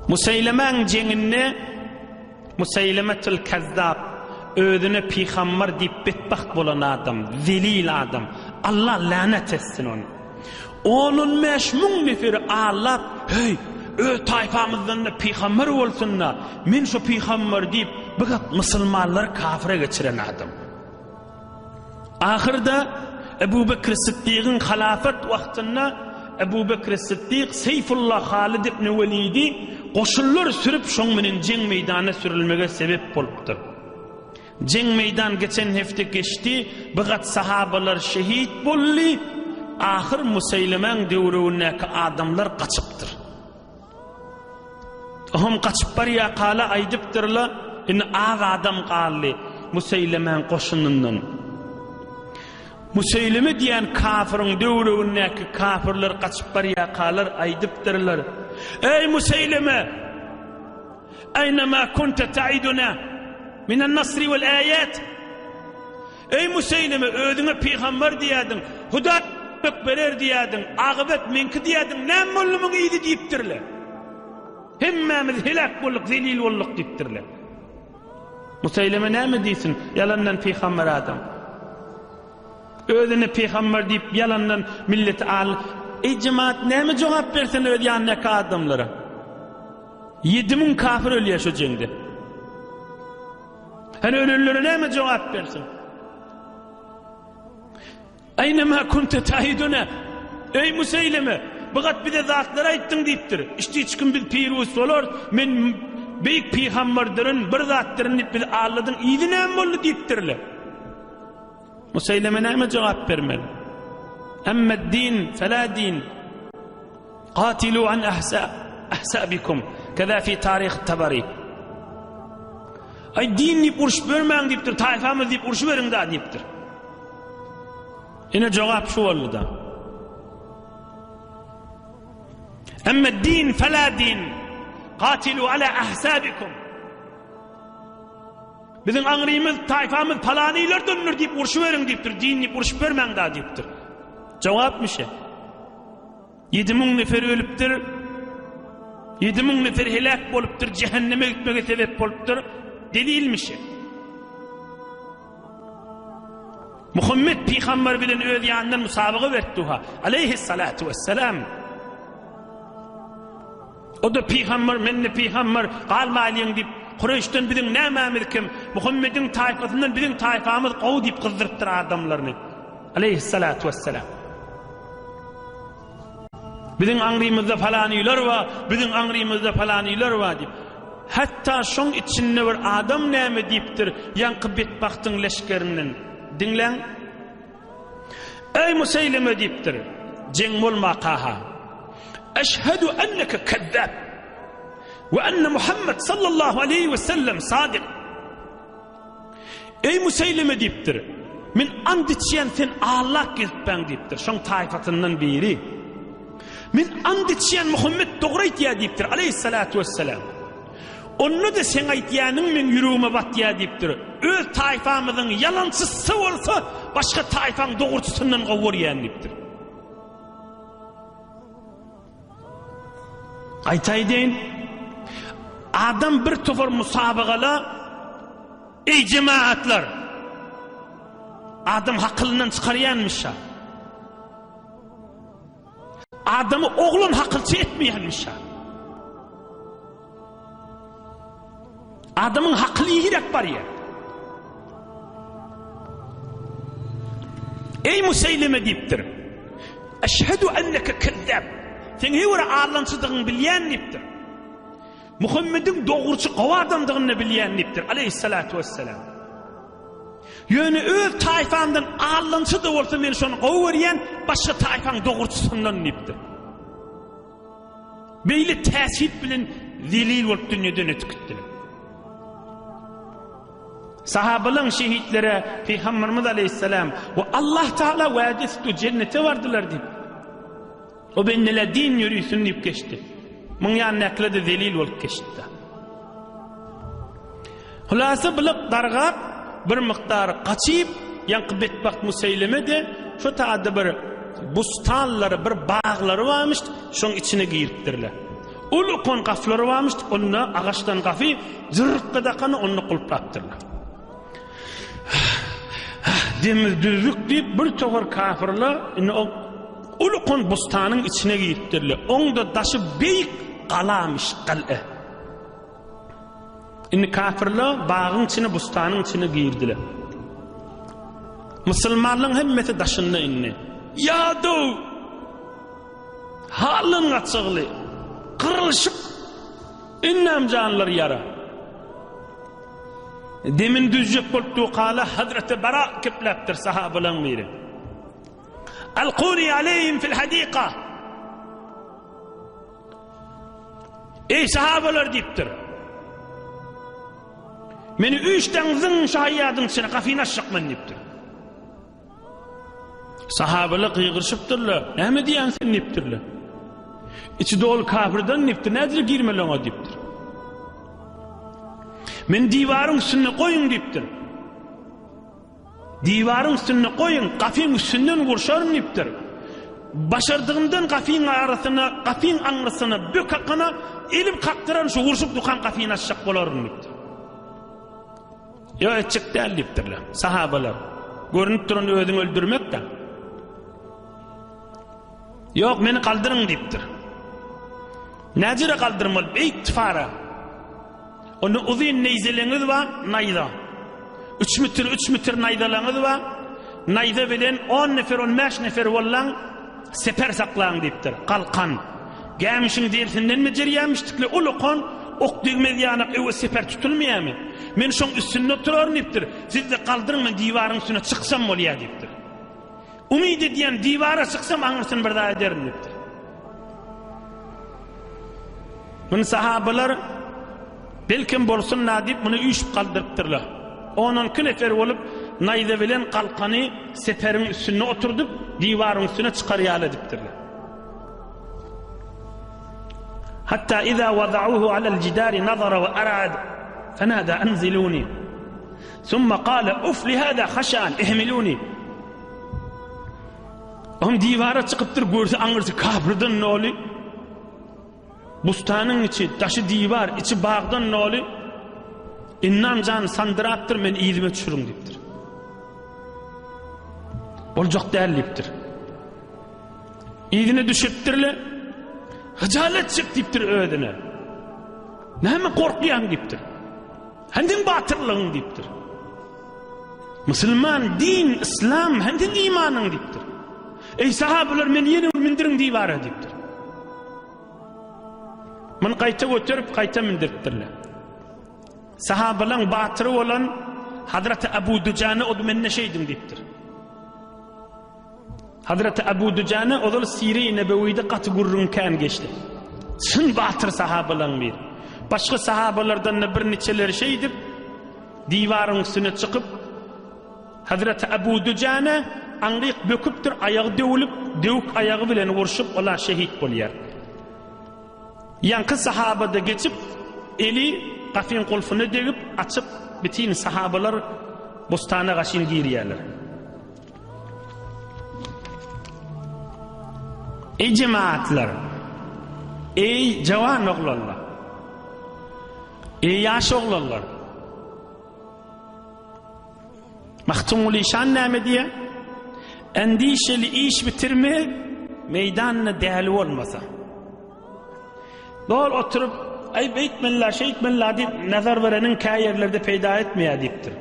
Museýlemäň jeňinde Museýlemetul Kezzap özüne pygambar diýip betbagt bolan adam, zelil adam. Allah länet etsin ony. On-on 5000 neferi allap, Heý, öz taýpamyzdan-da pygamber bolsun-da, men şo pygamber diýip, bir gat musulmanlary kafyra geçiren adam. Ahyrda Ebu Bekr Syddygyň halafat wagtynda Ebu Bekr Syddyk Seýfullah Halid ibn Welidi goşunlar sürüp şoň menen jeň meýdanyna sürülmege sebep bolupdyr. Jeň meýdan geçen hepde geçdi, bir gat sahabalar şehit boldy, ahyr Museýlemäň döwregindäki adamlar gaçypdyr. Ohm gaçyp barýakala aýdypdyrla, indi az adam galdy Museýlemäň goşunyndan. Museýleme diýen kafyryň döwregindäki kafyrlar gaçyp barýakalar aýdypdyrlar, Eý Museýleme! Aýna ma kunte ta'iduna minen nasri wal aýat? Eý Museýleme, özüňe pygamber diýýärdiň, Hudaý kömek berer diýýärdiň, akybet meňki diýýärdiň, näme boldy muň yzy diýipdirler. Hemmämiz heläk bolduk, zelil bolduk diýipdirler. Museýleme näme diýsin, ýalandan pygamber adam. Özüne pygamber diýip ýalandan milleti al. Eý jemaat, näme jogap bersin öz ýanyndaky adamlara? 7000 kafir ölýär şo jeňde. Hany ölenlere näme jogap bersin? Aýnema kunte taiduna. Eý Museýleme, bu gat bize zatlar aýtdyň diýipdir. Içdi hiç kim biz pirus bolar, men beýik pygamberdyryn, bir zatdyryn diýip bizi aldadyň, yzy näme boldy diýipdirler. Museýleme näme jogap bermeli? Emme din, fela din. Qatilu an ahsa ahsabikum. Keza fi tarih Tabari. Ay din diýip uruş bermäň diýipdir, taýfamyz diýip urşy beriň da diýipdir. Ine jogap şu boldy da. Emme din fela din. Qatilu ala ahsabikum. Biziň aňrymyz, taýfamyz palanylardandyr diýip urşy beriň diýipdir, din diýip urşup bermäň da diýipdir. Jogapmyş. 7000 nefer ölüpdir. 7000 nefer heläk bolupdyr, cehenneme gitmege sebep bolupdyr. Delilmiş. Muhammed peygamber bilen öz ýanyndan musabaga berdi ha. Aleyhissalatu vesselam. O da peygamber, men de peygamber, galmaýlyň diýip, Kureýşden biziň nämämiz kim? Muhammediň taýpasyndan biziň taýpamyz gowy diýip gyzdyrypdyr adamlaryny. Aleyhissalatu vesselam. Biziň aňrymyzda falanylar bar, biziň aňrymyzda falanylar bar diýip. Hatda şoň içinde bir adam näme diýipdir, ýaňky betbagtyň leşgerinden. Diňläň. Eý Museýleme diýipdir, jeň bolmaka-ha. Eşhedü enneke kezzab we enne Muhammed sallallahu aleýhi we sellem sadyk. Eý Museýleme diýipdir, men and içýän sen allak gezipbäň diýipdir, şoň taýpasyndan biri. Men and içýän Muhammet dogry aýtýar diýipdir, aleýhissalatu wesselam. Onda-da seň aýtýanyň meň ýüregime batýar diýipdir. Öz taýpamyzyň ýalançysy bolsa, başga taýpaň dogruçysyndan gowy görýän diýipdir. Gaýta aýdaýyn. Adam bir topar musabagala Eý jemaatlar! Adam hakylyndan çykarýanmyş. Adamy oglan hakylçy etmeýänmiş. Adamyň hakyly ýerek barýar. Eý Museýleme diýipdir. Eşhedü enneke kezzab. Sen her bir allançydygyňy bilýän diýipdir. Muhammediň dogruçy gowy adamdygyny bilýän diýipdir. Aleyhissalatu vesselam. Ýöne öz taýfamdan allançy-da bolsa men şony gowy görýän, başga taýfaň dogruçysyndan diýipdir. Beýle täsir bilen zelil bolup dünýeden ötüp gitdiler. Sahabalaň şehitlere Peygamberimiz aleyhisselam we Allah Taala wa'de etdi cennete bardylar diýip. O bendeler din ýörüsün diýip geçdi. Muň ýanyndakylar-da zelil bolup geçdi. Hulasa bulyk dargap, bir mukdar gaçyp, ýaňky betbagt Museýleme-de şo taýda bir. bustanlary, bir baglary barmyş, şoň içine giripdirler. Ulukan gaflary barmyş, onda agaçdan gafy jyrkka dakany onda gulplapdyrlar. Demir düzlük diýip bir towar kafirler indi o ulukan bustanyň içine giripdirler. Oňda daşy beýik galamyş, gal'e. Indi kafirler bagyň içine, bustanyň içine girdiler. Musulmanlaryň hemmesi daşynda indi. Ýadaw! Haldan gaçygly, gyrylyşyp, indem janlary ýara. Demini düzjek bolup dukala Hazreti Bara kepläpdir sahabalaryň biri. Alkuni aleyhim fil hadika. Eý sahabalar diýipdir. Meni üýşdeň zyň şu haýýadyň içine gafyny açjak men diýipdir. Sahabalar gygyryşypdyrlar. Näme diýýäň sen diýipdirler. Içi doly kafirden diýipdir. Nädire girmeli oňa diýipdir. Men diwaryň üstünde goýuň diýipdir. Diwaryň üstünde goýuň, gapyň üstünden gurşaryn diýipdir. Başardygymdan gapyň arasyna, gapyň aňrysyna bök hakana elim kakdyraryn, şu gurşup dukan gapyny açjak bolaryn diýipdir. Ýok etjek däl diýipdirler sahabalar. Görünip duran özüňi öldürmek-dä. Ýok, meni galdyryň diýipdir. Näjere galdyrmaly? Beýik tfara. Onda uzyn neýzeleňiz bar, naýza. Üç metr, üç metr naýzalaňyz bar. Naýza bilen on nefer, on bäş nefer bollaň, seper saklaň diýipdir. Galkan. Gämişiň derisinden bejerýämişdikle ulakan ok degmez ýanak öwe seper tutulmaýarmy? Men şoň üstünde oturaryn diýipdir. Siz-de galdyryň men diwaryň üstüne çyksam bolýar diýipdir. Umyt edýän diwara çyksam aňyrsyny bir zat ederin diýipdir. Muny sahabalar belkem bolsun-da diýip muny üýşüp galdyrypdyrlar. On-on iki nefer bolup naýza bilen galkany seperiň üstünde oturdyp diwaryň üstüne çykar ýaly edipdirler. Hatta iza wada'uhu alal jidari nazara we arad fenada anziluni. Summa kale uf li hada haşan ihmiluni. Oň diwara çykypdyr, görse aňyrsy kapyrdan doly. Bustanyň içi, daşy diwar, içi bagdan doly. Innan jan sandyrapdyr, men yzyma düşüriň diýipdir. Boljak däl diýipdir. Yzyna düşüpdirle. Hyjalat çek diýipdir özüne. Näme gorkýaň diýipdir. Hany batyrlygyň diýipdir. Musulman din, islam, hany imanyň diýipdir. Eý sahabalar meni ýene bir mündiriň diwara diýipdir. Muny gaýta göterip gaýta mündüripdirler. Sahabalaň batyry bolan Hazreti Abu Dujana od menne şeýdiň diýipdir. Hazreti Abu Dujana ozal Sire-i Nebewide gaty gürrüň kän geçdi. Çyn batyr sahabalaň biri. Başga sahabalardan-da bir niçeleri şeýdip, diwaryň üstüne çykyp, Hazreti Abu Dujana aňryk böküpdir, aýagy döwülip, döwük aýagy bilen urşup, ola şehit bolýar. Ýaňky sahaba-da geçip, eli gapyň gulfuna degip, açyp, bütin sahabalar bostana gaşyn girýärler. Eý jemaatlar! Eý jawan oglanlar! Eý ýaş oglanlar! Magtymguly şan näme diýýär? Endişeli iş bitirme, meýdanda däli bolmasa. Dol oturyp, aý beýtmeli-la, şeýtmeli-la diýip, nazar bereniň kä ýerlerde peýda etmeýär diýipdir.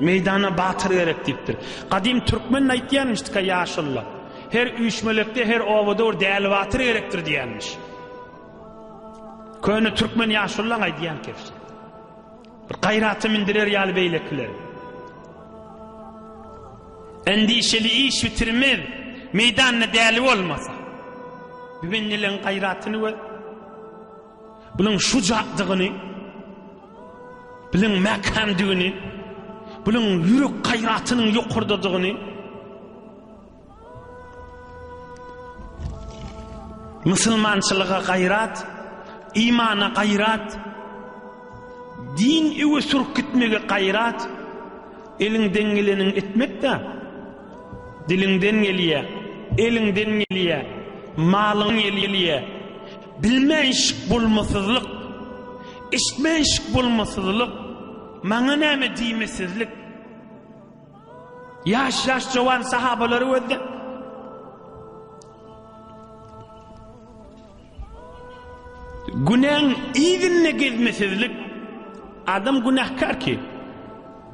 Meýdana batyr gerek diýipdir. Gadym türkmen aýtýanmyşdyka ýaşulylar. Her üýşmelekde, her obada bir däli batyr gerekdir diýýänmiş. Köne türkmen ýaşulylaň aýdýan kebşi. Bir gaýrata mündürer ýaly beýlekileri. Endişeli iş bitirmez, meýdanda däli bolmasa. Bu bendeleň gaýratyny gör. Bunuň şujakdygyny, bunuň mäkämdigini, bunuň ýürek gaýratynyň ýokardadygyny, Musulmançylyga gaýrat, imana gaýrat, din öwe sürüp gitmege gaýrat, eliňden geleniň etmek-de, diliňden gelýär. Eliňden gelýä, malyň gelýä. Bilmänşik bolmasyzlyk, eşitmänşik bolmasyzlyk, maňa näme diýmesizlik. Ýaş-ýaş jowan sahabalary gözle. Günäň yzynda gezmesizlik, adam günäkär ki,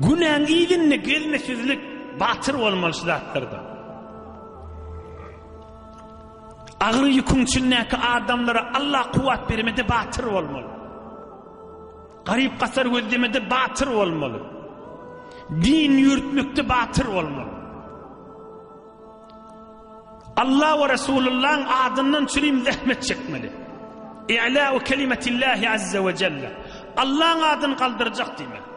günäň yzynda gezmesizlik batyr bolmaly şu zatlarda. Agyr ýüküň içindäki adamlara Allah kuwwat bermede batyr bolmaly. Garyp-gasar gözlemede batyr bolmaly. Din ýürtmekde batyr bolmaly. Allah we Resulullahyň adyndan çürim zähmet çekmeli. I'la'u kelimetillahi azze we celle. Allahyň adyny galdyrjak diýmeli.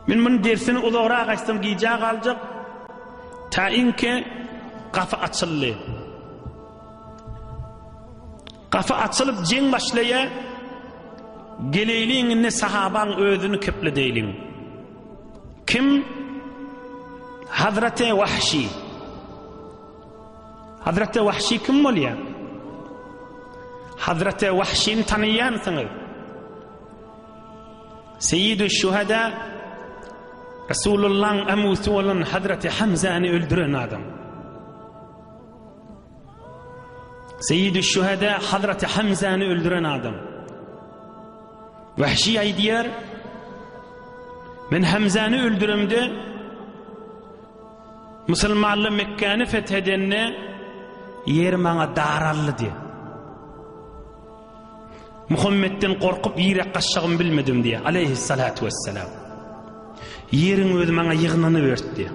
Men muny dersini uzagrak aýtsam gijä galjak. Tainki gapy açyldy. Gapy açylyp jeň başlaýar. Geleýliň indi sahabaň özüni kepledeýliň. Kim? Hazreti Wahşi. Hazreti Wahşi kim bolýar? Hazreti Wahşini tanaýansyňyz. Seyyidü Şuhada Resulullah'ın amusy bolan Hazreti Hamzany öldüren adam. Seyyidü Şuhada Hazreti Hamzany öldüren adam. Wahşi aýdýar, Men Hamzany öldüremde, musulmanlar Mekgäni feth edende, ýer maňa daraldy diýýär. Muhammetden gorkup ýere gaçjagymy bilmedim diýýär. Aleyhissalatu vesselam. Ýeriň özi maňa ýygnanyberdi diýýär.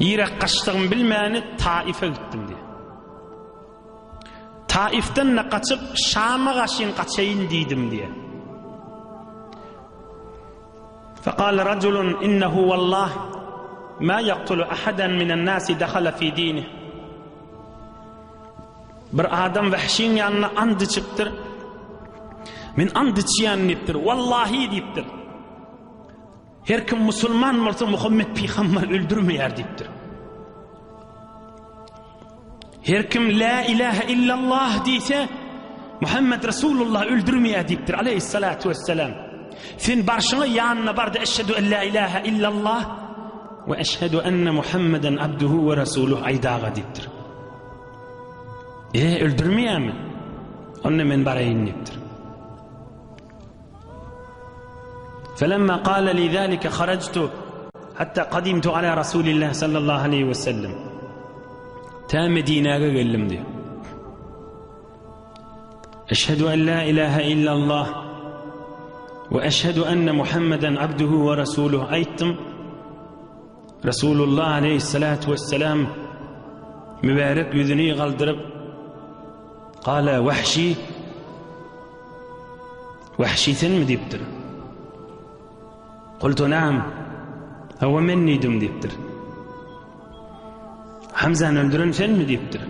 Ýere gaçjagymy bilmäni Taife gitdim diýýär. Taifden-de gaçyp, Şama gaşyn gaçaýyn diýdim diýýär. Fekale rajulun innehu wallah ma ýaktulu ahadan minen nasi dahala fi dinih. Bir adam Wahşyň ýanyna and içipdir. Men and içýän diýipdir. Wallahi diýipdir. Her kim musulman bolsa Muhammet pygamber öldürmeýär diýipdir. Her kim la ilahe illallah diýse Muhammet Resulullah öldürmeýär diýipdir aleyhissalatu vesselam. Sen barşyňa ýanyna barda eşhedü en la ilahe illallah we eşhedü enne Muhammeden abduhu we rasuluh aýdaga diýipdir. E öldürmeýärmi? Onda men baraýyn diýipdir. Felemma kâle li zâlike harajtu hatta kadimtu alâ Rasûlillah sallallahu aleyhi ve sellem. Tä Medinäge geldim diýip. Eşhedü en la ilahe illallah we eşhedü enne Muhammeden abduhu we rasuluh aýtdym. Resulullah aleyhissalatu vesselam mübärek ýüzüni galdyryp Gala Wahşi Wahşi senmi diýipdir. Kultu naam. Hawa men diýdim diýipdir. Hamzany öldüren senmi diýipdir.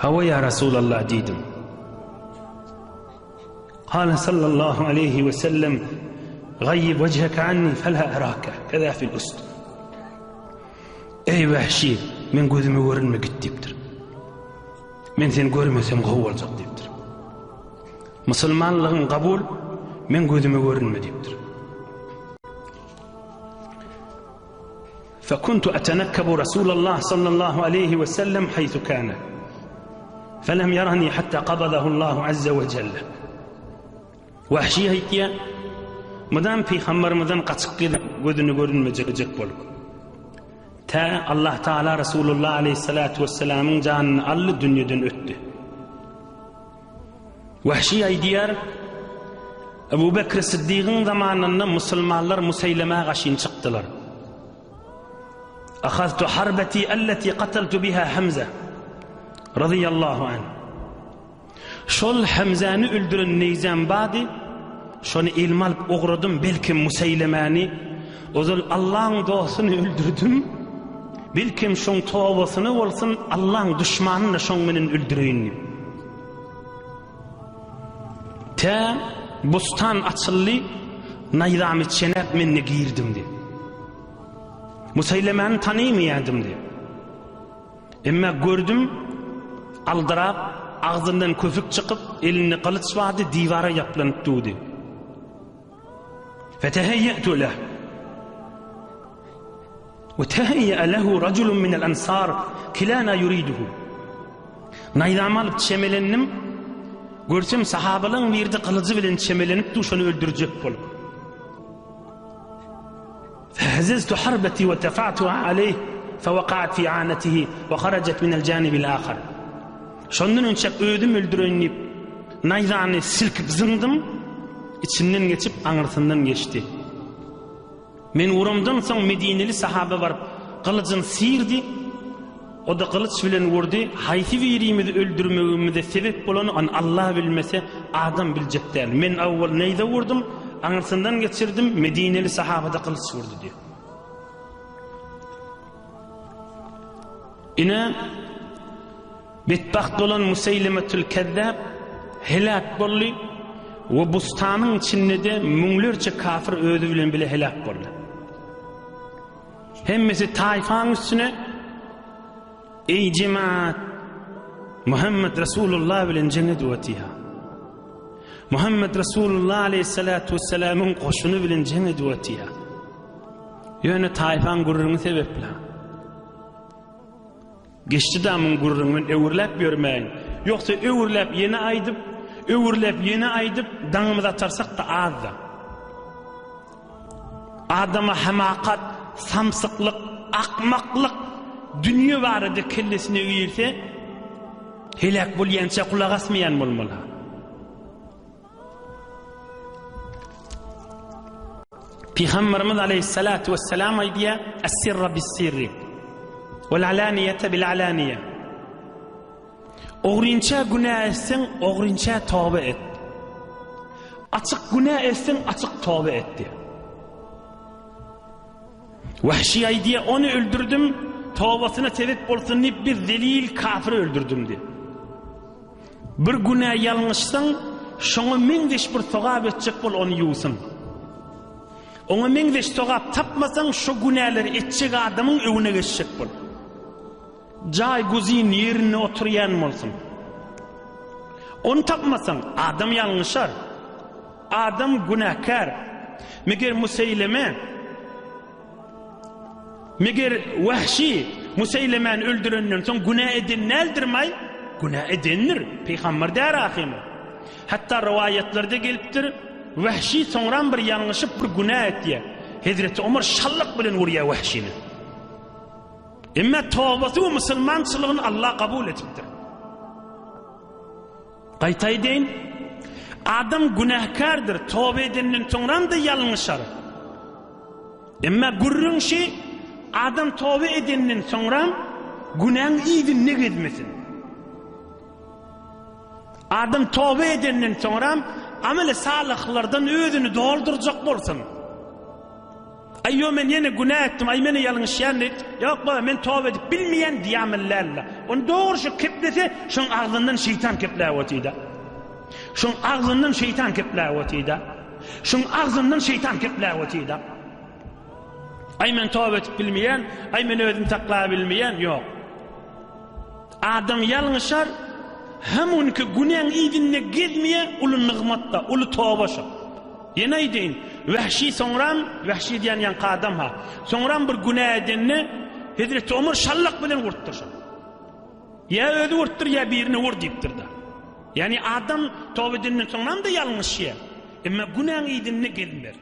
Hawa ýa Rasulallah diýdim. Kale sallallahu aleyhi we sellem Gayyib wejheke anni fela erake keza fil ust. Eý Wahşi, men gözüme görünme git diýipdir. Men seni görmesem gowy boljak diýipdir. Musulmanlygyň kabul, men gözüme görünme diýipdir. Fekuntu etenekkebu Resulallah sallallahu aleyhi we sellem haythu kana. Felem yarani hatta qabadahu Allahu azze we celle. Wahşi aýtýar, Mydam pygambarymyzdan gaçyp gezip, gözüne görünmejek bolup. Tä Allah Taala Resulullah aleyhissalatu vesselamyň janyny aldy, dünýeden ötdi. Wahşi aýdýar, Ebu Bekr Siddigiň zamanynda musulmanlar Museýlemä gaşyn çykdylar. Ahaztu harbeti allati qataltu biha Hamza radiyallahu anh. Şol Hamzany öldüren neýzäm bady, şony elime alyp ugradym, belkem Museýlemäni, ozal Allaň dostuny öldürdim, belkem şoň tobasyna bolsun, Allaň duşmanyny-da şoň menen öldüreýin diýip. Tä bustan açyldy. Naýzamy çenäp men-de girdim diýip. Museýlemäni tanymaýardym diýip. Emma gördüm, aldyrap, agzyndan kösük çykyp, elinde gylyç bardy, diwara ýaplanyp durdy. Feteheýýe'tu leh. We teheýýe'e lehu rajulun minel ensar kilana ýuriduhu. Naýzamy alyp çemelendim. Görsem sahabalaryň birde gylyjy bilen çemelenip dur şony öldürjek bolup. Fehezeztu harbeti we tefa'tuha aleyh feweka'at fi anetihi we harajat minel janibil ahar. Şondan önçäk özüm öldüreýin diýip naýzany silkip zyňdym, içinden geçip aňyrsyndan geçdi. Men uramdan soň medineli sahaba baryp, gylyjyny syrdy, o-da gylyç bilen urdy, haýsy birimizi öldürmegimize sebep bolany ony Allah bilmese, adam biljek däl. Men awwal naýza urdum, aňyrsyndan geçirdim, medineli sahaba-da gylyç urdy diýýär. Ine, Betbagt bolan Museýlemetül Kezzäp heläk boldy we bustanyň içinde-de müňlerçe kafir özi bilen bile heläk boldy. Hemmesi taýfaň üstüne, Eý jemaat, Muhammet Resulullah bilen jeň edip otyha. Muhammet Resulullah aleyhissalatu vesselamyň goşuny bilen jeň edip otyha. Ýöne taýfaň gürrüňi sebäpli. Geçdi-dä muň gürrüňi men öwürläp ýörmäýin. Ýogsa öwürläp ýene aýdyp, öwürläp ýene aýdyp, daňymyzy atarsak-da az-da. Adama hamakat, samsyklyk, akmaklyk dünýe barada kellesine girse, heläk bolýança gulak asmaýan bolmaly. Pygamberimiz aleyhissalatu vesselam aýdýar, Es-sirra bis-sirri wal-alaniýete bil-alaniýe. Ogrynça günä etseň, ogrynça toba et. Açyk günä etseň, açyk toba et diýär. Wahşi aýdýar, ony öldürdim, tobasyna sebep bolsun diýip bir zelil kafiri öldürdim diýär. Bir günä ýalňyşsaň, şoňa meňzeş bir sogap etjek bol, ony ýuwsun. Oňa meňzeş sogap tapmasaň, şo günäleri etjek adamyň öňüne geçjek bol. Jaý guzin ýerinde oturýan bolsun. Ony tapmasaň, adam ýalňyşar. Adam günäkär. Meger Museýleme Meger Wahşy Museýlemäni öldürenden soň günä eden däldirmaý? Günä edendir, pygamber däl ahym. Hatda rowaýatlarda gelipdir, Wahşy soňram bir ýalňyşyp bir günä etýär. Hezreti Omar şallyk bilen urýar Wahşyny. Emma tobasy we musulmançylygyny Allah kabul edipdir. Gaýta aýdaýyn, adam günäkärdir, toba edenden soňram-da ýalňyşar. Emma gürrüň şi, adam toba edenden soňram günäň yzynda gezmesin. Adam toba edenden soňram ameli salyhlardan özüni doldurjak bolsun. Aý ýo men ýene günä etdim, aý meni ýalňyşýan diýip, ýok baba men toba edip bilmeýän diýamyl däldi. Ony dogry şu keplese, şoň agzyndan şeýtan kepläp otyda. Şoň agzyndan şeýtan kepläp otyda. Şoň agzyndan şeýtan kepläp otyda. Aý men toba edip bilmeýän, aý men özümi saklap bilmeýän, ýok. Adam ýalňyşar, hem onki günäň yzynda gezmeýä, uly nygmat-da, uly toba şo. Ýene aýdaýyn, Wehşi soňram, Wehşi diýen ýaňky adam-ha, soňram bir günä edende, Hezreti Omar şallak bilen urupdyr şony. Ýa özi urupdyr, ýa birine ur diýipdir-de. Ýagny adam toba edenden soňram-da ýalňyşýar. Emma günäň yzynda gezmeli.